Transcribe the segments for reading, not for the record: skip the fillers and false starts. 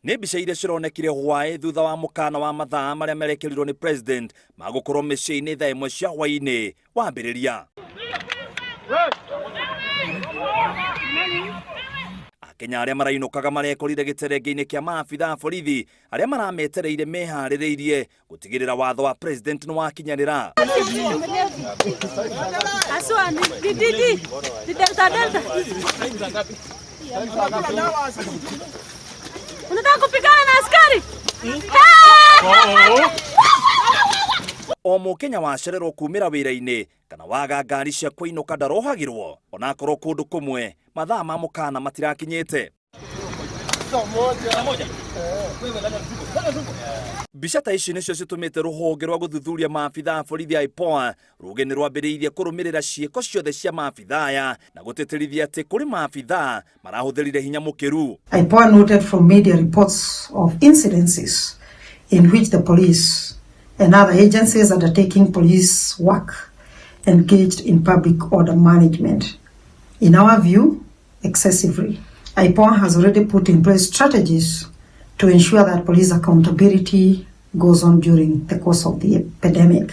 Nĩ mbica iria cironekire hwaĩ thutha wa mũkana wa mathaa marĩa merekerirwo nĩ president ma gũkorwo mĩciĩ-inĩ thaa 1 cia hwaĩ-inĩ wambĩrĩria. Akenya arĩa marainũkaga marekorire gĩterenge-inĩ kĩa maabitha a borithi arĩa marametereire meharĩrĩirie gũtigĩrĩra watho wa president nĩ wakinyanĩra. Aswa ni DDD ni Delta Delta. Unataka kupigana na askari? O mũkenya wacererwo kumĩra wĩra-inĩ kana waga ngari cia kũinũka ndarohagĩrwo onakorwo kũndũ kũmwe mathaa ma mũkana matirakinyĩte. Mbica ta ici nĩcio citũmĩte rũhonge rwa gũthuthuria maabitha a borithi a IPOA ruge nĩ rwambĩrĩirie kũrũmĩrĩra ciĩko ciothe cia maabitha aya na gũtĩtĩrithia atĩ kũrĩ maabitha marahũthĩrire hinya mũkĩru. IPOA noted from media reports of incidences in which the police and other agencies undertaking police work engaged in public order management. In our view, excessively. IPOA has already put in place strategies to ensure that police accountability goes on during the course of the epidemic.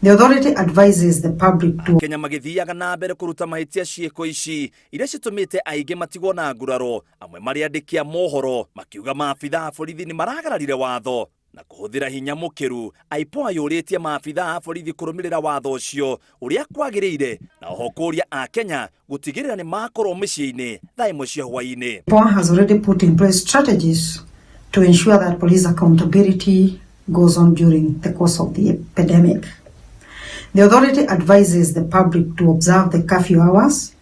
The authority advises the public to Kenya magĩthiaga na mbere kũruta mahĩtia ciĩko ici iria citũmĩte aingĩ matigwo na nguraro, amwe marĩ andĩki a mohoro makiuga maabitha a borithi nĩ maragararire watho na kũhũthĩra hinya mũkĩru. IPOA yũrĩtie maabitha a borithi kũrũmĩrĩra watho ũcio ũrĩa kwagĩrĩire na oho kũũria Akenya gũtigĩrĩra nĩ makorwo mĩciĩ-inĩ thaa 1 cia hwaĩ-inĩ. IPOA has already put in place strategies to ensure that police accountability goes on during the course of the epidemic. The authority advises the public to observe the curfew hours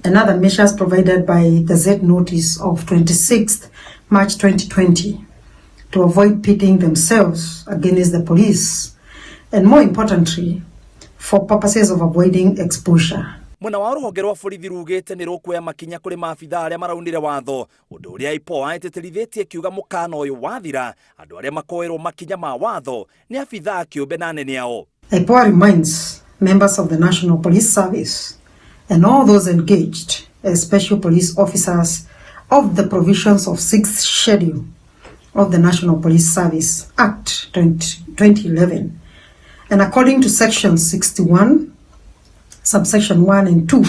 and other measures provided by the Z notice of 26th March 2020 to avoid pitting themselves against the police and, more importantly, for purposes of avoiding exposure. Mwena wa rũhonge rwa borithi rugĩte nĩ rũkuoya makinya kũrĩ maabitha arĩa maraunire watho, ũndũ ũrĩa IPOA ĩtĩtĩrithĩtie kiuga mũkana ũyũ wathira andũ arĩa makoerwo makinya ma watho nĩ abitha kĩũmbe na anene ao. IPOA reminds members of the National Police Service and all those engaged as special police officers of the provisions of 6th Schedule of the National Police Service Act 2011, and according to Section 61, subsection 1 and 2,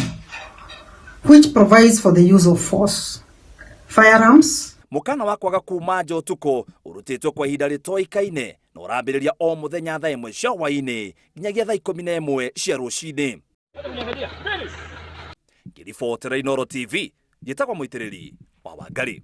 which provides for the use of force, firearms. Mũkana wa kwaga kuma nja ũtukũ ũrutĩtwo kwa ihinda rĩtoĩkaine na ũrambĩrĩria o mũthenya thaa 1 cia hwaĩ-inĩ nginyagia thaa 11 cia rũcinĩ. Ngĩribotera Inooro TV, njĩtagwo Mũitĩrĩri wa Wangari.